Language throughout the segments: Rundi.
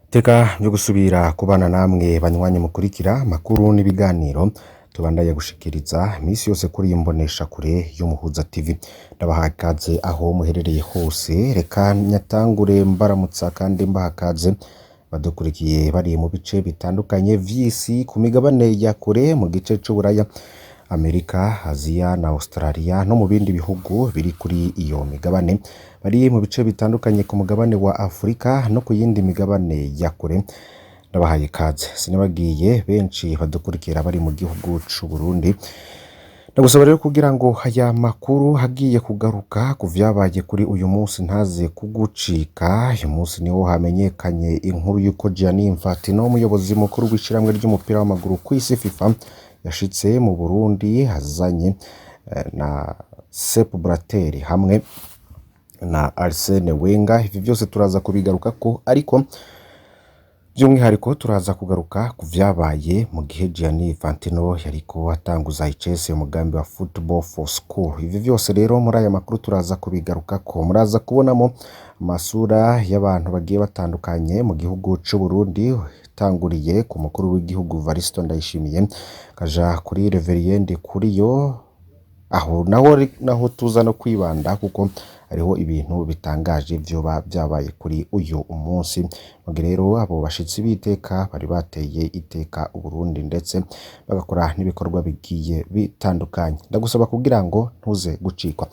Iteka ryo gusubira kubana namwe banywanyi mukurikira amakuru n'ibiganiro tubandanya gushikiriza iminsi yose kuri iyi mboneshakure y'Umuhuza TV. Ndabahaye ikaze aho muherereye hose, reka nyatangure mbaramutsa kandi mbaha ikaze badukurikiye bari mu bice bitandukanye vy'isi, ku migabane ya kure, mu gice c'Uburaya, Amerika, Aziya na Australia no mu bindi bihugu biri kuri iyo migabane, bari mu bice bitandukanye ku mugabane wa Afurika no ku yindi migabane ya kure. Ndabahaye ikaze. Sinibagiye benshi badukurikira bari mu gihugu c'Uburundi. Ndagusaba rero kugira ngo aya makuru agiye kugaruka ku vyabaye kuri uyu munsi ntaze kugucika. Uyu munsi niho hamenyekanye inkuru y'uko Gianni Infantino, umuyobozi mukuru w'ishirahamwe ry'umupira w'amaguru kw'isi FIFA, yashitse mu Burundi azanye na Sepp Blatter hamwe na Arsene Wenger. Ivi vyose turaza kubigarukako, ariko by'umwihariko turaza kugaruka ku vyabaye mu gihe Gianni Infantino yariko atanguza icese umugambi wa Football for School. Ivi vyose rero muri aya makuru turaza kubigarukako. Muraza kubonamo amasura y'abantu bagiye batandukanye mu gihugu c'u Burundi, utanguriye ku mukuru w'igihugu Varisito Ndayishimiye, kaja kuri Reverien Ndikuriyo, aho naho tuza no kwibanda kuko hariho ibintu bitangaje vyoba vyabaye kuri uyu munsi. Mugihe rero abo bashitsi b'iteka bari bateye iteka Uburundi ndetse bagakora n'ibikorwa bigiye bitandukanye. Ndagusaba kugira ngo ntuze gucikwa.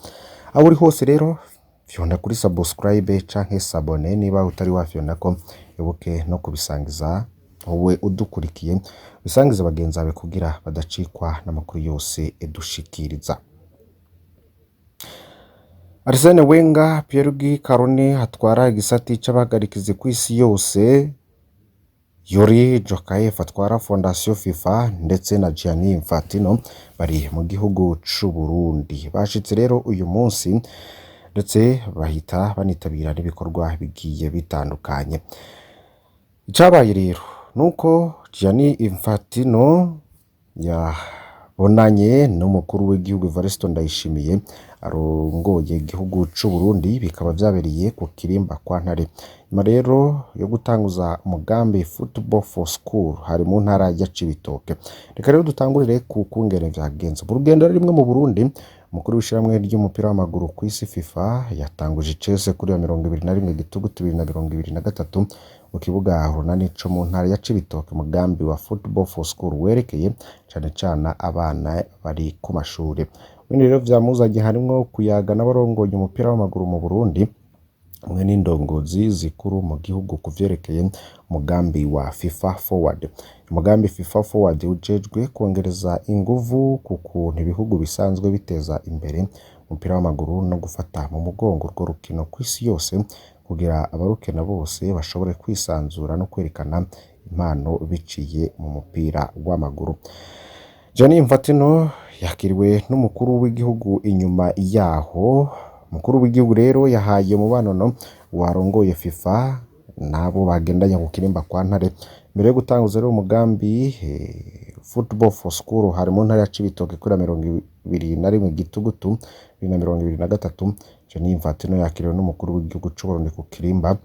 Aho uri hose rero fyonda kuri subscribe canke s'abonner niba utari wafyondako, ibuke no kubisangiza wowe udukurikiye, ubisangize bagenzi bawe kugira badacikwa n'amakuru yose dushikiriza. Arsene Wenger, Pierre Caroni atwara igisata c'abahagarikizi kw'isi yose, Yuri Djorkaeff atwara Fondation FIFA ndetse na Gianni Infantino bari mu gihugu c'u Burundi. Bashitse rero uyu munsi ndetse bahita banitabira n'ibikorwa bigiye bitandukanye. Icabaye rero nuko Gianni Infantino yabonanye n'umukuru w'igihugu Evariste Ndayishimiye arongoye igihugu c'u Burundi, bikaba vyabereye ku Kirimba kwa Ntare. Nyuma rero yo gutanguza umugambi Football for School hari mu ntara ya Cibitoke. Reka rero dutangurire ku kungene vyagenze. Mu rugendo rimwe mu Burundi, umukuru w'ishirahamwe ry'umupira w'amaguru kw'isi FIFA yatanguje icese kuri ya 21 Gitugutu 2023 mu kibuga Urunani co mu ntara ya Cibitoke, umugambi wa Football for School werekeye cane cane abana bari ku mashure. Ibindi rero vyamuzanye harimwo kuyaga n'abarongoye umupira w'amaguru mu Burundi hamwe n'indongozi zikuru mu gihugu ku vyerekeye umugambi wa FIFA Forward. Umugambi FIFA Forward ujejwe kwongereza inguvu ku kuntu ibihugu bisanzwe biteza imbere umupira w'amaguru no gufata mu mugongo urwo rukino kw'isi yose kugira abarukina bose bashobore kwisanzura no kwerekana impano biciye mu mupira w'amaguru. Gianni Infantino yakiriwe n'umukuru w'igihugu. Inyuma yaho umukuru w'igihugu rero yahaye umubanono warongoye FIFA n'abo bagendanye ku Kirimba kwa Ntare. Mbere yo gutanguza rero umugambi Football for School hari mu ntara ya Cibitoke kuri 21 Gitugutu 2023, Gianni Infantino yakiriwe n'umukuru w'igihugu c'u Burundi ku Kirimba.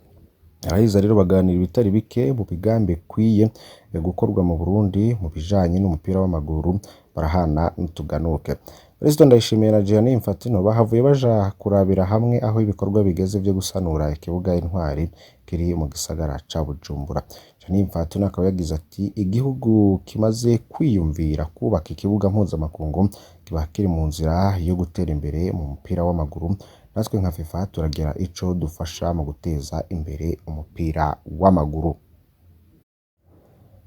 Araheza rero baganira ibitari bike mu migambi ikwiye gukorwa mu Burundi mu bijanye n'umupira w'amaguru, barahana n'utuganuke. Perezida Ndayishimiye na Gianni Infantino bahavuye baja kurabira hamwe aho ibikorwa bigeze vyo gusanura ikibuga Intwari kiri mu gisagara ca Bujumbura. Gianni Infantino akaba yagize ati: "Igihugu kimaze kwiyumvira kubaka ikibuga mpuzamakungu kiba kiri mu nzira yo gutera imbere mu mupira w'amaguru. Natwe nka FIFA turagira ico dufasha mu guteza imbere umupira w'amaguru."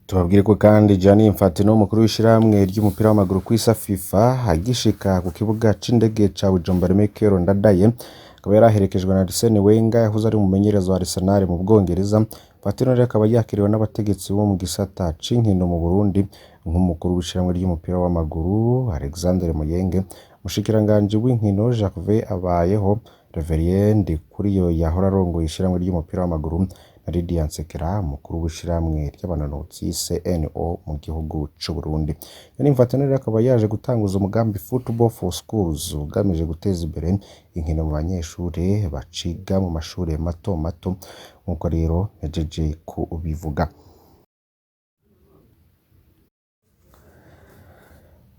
Tubabwire ko kandi Gianni Infantino, umukuru w'ishirahamwe ry'umupira w'amaguru kw'isi FIFA, agishika ku kibuga c'indege ca Bujumbura Melchior Ndadaye, akaba yari aherekejwe na Arsene Wenger yahoze ari umumenyereza wa Arsenal mu Bwongereza. Infantino rero akaba yakiriwe n'abategetsi bo mu gisata c'inkino mu Burundi nk'umukuru w'ishirahamwe ry'umupira w'amaguru Alexandre Muyenge, umushikiranganji w'inkino Gervais Abayeho, Reverien Ndikuriyo yahora arongoye ishirahamwe ry'umupira w'amaguru na Lydia Nsekera, umukuru w'ishirahamwe ry'abanonotsi CNO mu gihugu c'u Burundi. Gianni Infantino rero akaba yaje gutanguza umugambi Football for Schools ugamije guteza imbere inkino mu banyeshure baciga mu mashure mato mato, nk'uko rero yajeje kubivuga.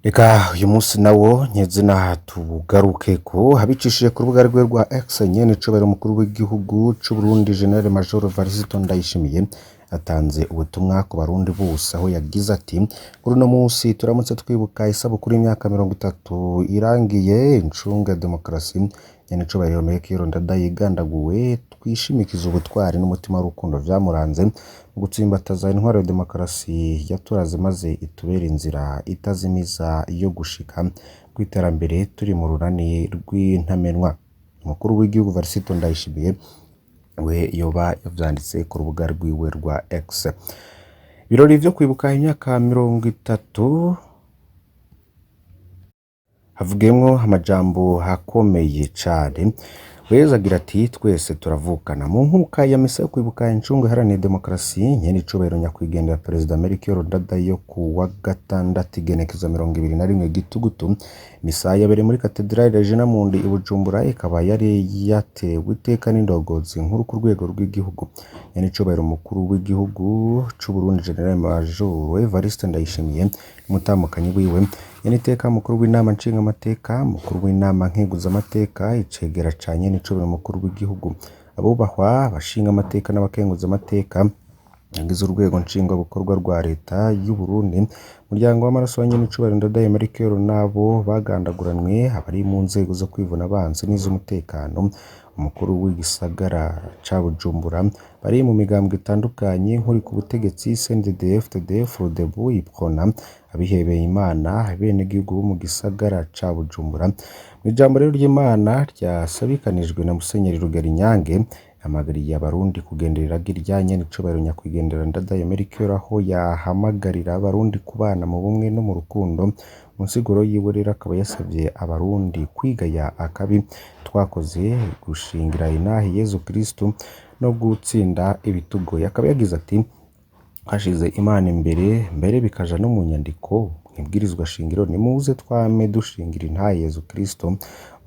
Reka uyu munsi nawo nyezina tugarukeko abicishije ku rubuga rwe rwa X nyene icubahiro umukuru w'igihugu c'u Burundi General Major Evariste Ndayishimiye atanze ubutumwa ku barundi bose aho yagize ati: "Kuri uno munsi turamutse twibuka isabukuru y'imyaka 30 irangiye incunga ya demokarasi nyene icubahiro Melchior Ndadaye yigandaguwe, twishimikize ubutwari n'umutima w'urukundo vyamuranze mu gutsimbataza intwaro ya demokarasi yaturaze maze itubere inzira itazimiza yo gushika kw'iterambere turi mu runani rw'intamenwa." Umukuru w'igihugu Evariste Ndayishimiye we yoba yavyanditse ku rubuga rwiwe rwa X. Ibirori vyo kwibuka imyaka 30 havugiyemwo amajambo akomeye cane. Weza agira ati: "Twese turavukana." Mu nkuka ya misa yo kwibuka incungu iharanira demokarasi nyene icubahiro nyakwigendera Perezida Melchior Ndadaye yo ku wa gatandatu igenekezo 21 Gitugutu, misa yabereye muri Katedrali Regina Mundi i Bujumbura, ikaba yari yatewe iteka n'indongozi nkuru ku rwego rw'igihugu. Nyene icubahiro umukuru w'igihugu c'u Burundi General Major Evariste Ndayishimiye n'umutamukanyi wiwe, nyene iteka mukuru w'inama nshingamateka, mukuru w'inama nkenguzamateka, icegera ca nyene icubahiro umukuru w'igihugu, abubahwa abashingamateka n'abakenguzamateka bagize urwego nshingwabikorwa rwa leta y'u Burundi, umuryango w'amaraso wa nyene icubahiro Ndadaye Melchior n'abo bagandaguranwe, abari mu nzego zo kwivuna abansi n'iz'umutekano, umukuru w'igisagara ca Bujumbura, bari mu migambwe itandukanye nk'uri ku butegetsi CNDD FDD FRODEBU UPRONA, abihebeye Imana, abenegihugu bo mu gisagara ca Bujumbura. Mw'ijambo rero ry'Imana ryasabikanijwe na Musenyeri Rugerinyange, yahamagariye abarundi kugendera iragi rya nyene icubahiro nyakwigendera Ndadaye Melchior, aho yahamagarira abarundi kubana mu bumwe no mu rukundo. Mu nsiguro yiwe rero akaba yasavye abarundi kwigaya akabi twakoze, gushingira inahe Yezu Kristu no gutsinda ibitugoye. Akaba yagize ati: "Hashize Imana imbere, mbere bikaja no mu nyandiko mw'ibwirizwa shingiro, nimuze twame dushingira intahe Yezu Kristo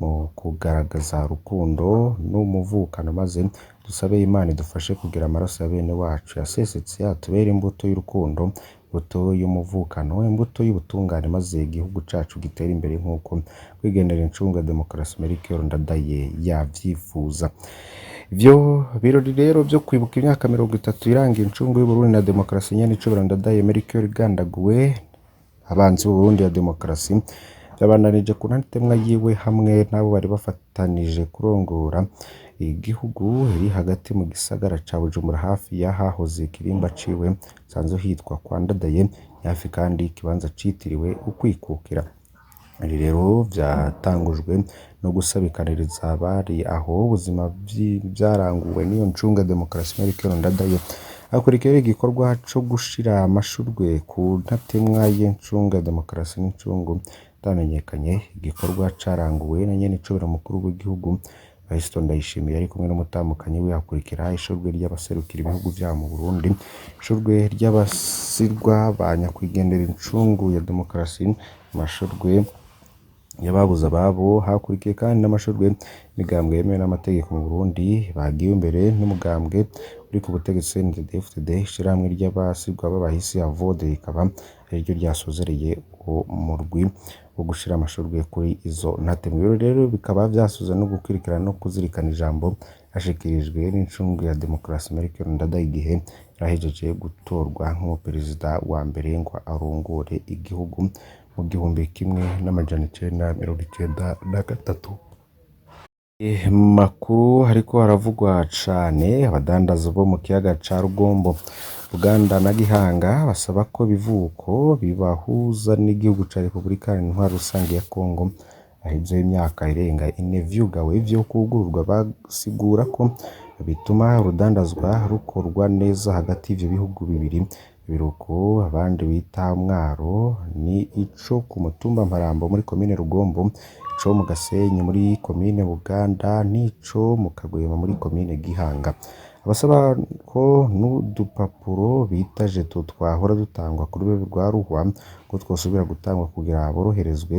mu kugaragaza urukundo n'umuvukano, maze dusabe Imana idufashe kugira amaraso ya bene wacu yasesetse atubere imbuto y'urukundo, imbuto y'umuvukano, imbuto y'ubutungane, maze igihugu cacu gitere imbere nk'uko kwigendera incungu ya demokarasi Melchior Ndadaye yavyifuza." Ivyo birori rero vyo kwibuka imyaka 30 irangiye incungu y'Uburundi na demokarasi nyene icubahiro Ndadaye Melchior igandaguwe, abansi b'Uburundi ya demokarasi, vyabandanije ku ntatemwa yiwe hamwe n'abo bari bafatanije kurongora igihugu iri hagati mu gisagara ca Bujumbura hafi y'ahahoze ikirimba ciwe hasanzwe hitwa kwa Ndadaye, hafi kandi ikibanza citiriwe ukwikukira. Ibi rero vyatangujwe no gusabikaniriza abari aho ubuzima vyaranguwe n'iyo ncunga demokarasi Melchior Ndadaye. Hakurikiyeho igikorwa co gushira amashurwe ku ntatemwa y'incunga ya demokarasi n'incungu itamenyekanye, igikorwa caranguwe na nyene icubahiro umukuru w'igihugu Evariste Ndayishimiye ari kumwe n'umutamukanyi we. Hakurikira ishurwe ry'abaserukira ibihugu vyabo mu Burundi, ishurwe ry'abasirwa ba nyakwigendera incungu ya demokarasi, amashurwe y'ababuze ababo. Hakurikiye kandi n'amashurwe y'imigambwe yemewe n'amategeko mu Burundi bagiwe imbere n'umugambwe uri ku butegetsi CNDD-FDD, ishirahamwe ry'abasirwa b'abahisi AVODE rikaba ariryo ryasozereye uwo murwi wo gushira amashurwe kuri izo ntatemwa. Ibirori rero bikaba vyasoza no gukurikirana no kuzirikana ijambo yashikirijwe n'incungu ya demokarasi Melchior Ndadaye igihe yarahejeje gutorwa nk'umuperezida wa mbere ngo arongore igihugu mu 1993. Makuru hariko haravugwa cane, abadandaza bo mu kiyaga ca Rugombo, Buganda na Gihanga basaba ko ibivuko bibahuza n'igihugu ca Repubulika Iharanira Intwaro Rusangi ya Kongo haheze imyaka irenga ine vyugawe vyo kwugururwa. Basigura ko bituma urudandazwa rukorwa neza hagati y'ivyo bihugu bibiri. Ibiruko abandi bita Mwaro ni ico ku mutumba Mparambo muri komine Rugombo, ico mu Gasenyi muri komine Buganda n'ico mu Kagwema muri komine Gihanga. Abasaba ko n'udupapuro bita jeto twahora dutangwa ku rwego rwa Ruhwa ko twosubira gutangwa kugira boroherezwe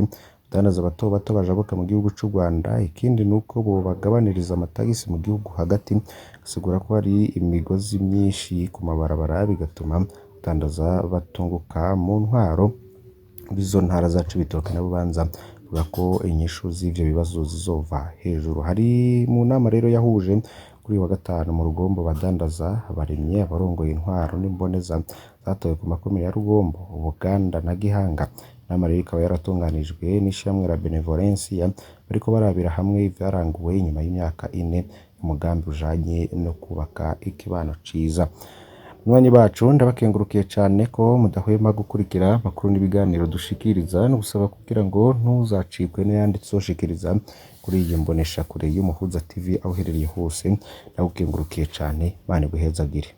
abadandaza bato bato bajabuka mu gihugu c'u Rwanda. Ikindi nuko bobagabaniriza amatagisi mu gihugu hagati, asigura ko hari imigozi myinshi ku mabarabara bigatuma abadandaza batunguka. Mu ntwaro b'izo ntara za Cibitoke na Bubanza bavuga ko inyishu z'ivyo bibazo zizova hejuru. Hari mu nama rero yahuje kuri uyu wa gatanu mu Rugombo abadandaza, abarimyi, abarongoye intwaro n'imboneza zatowe ku makomine ya Rugombo, Buganda na Gihanga. Inama rero ikaba yaratunganijwe n'ishirahamwe la Benevolencia, bariko barabira hamwe ivyaranguwe inyuma y'imyaka 4 umugambi ujanye no kubaka ikibano ciza. Banywanyi bacu, ndabakengurukiye cane ko mudahwema gukurikira amakuru n'ibiganiro dushikiriza, no gusaba kugira ngo ntuzacikwe n'ayandi tuzoshikiriza kuri iyi mboneshakure y'Umuhuza TV aho uherereye hose. Ndagukengurukiye cane, Imana iguhezagire.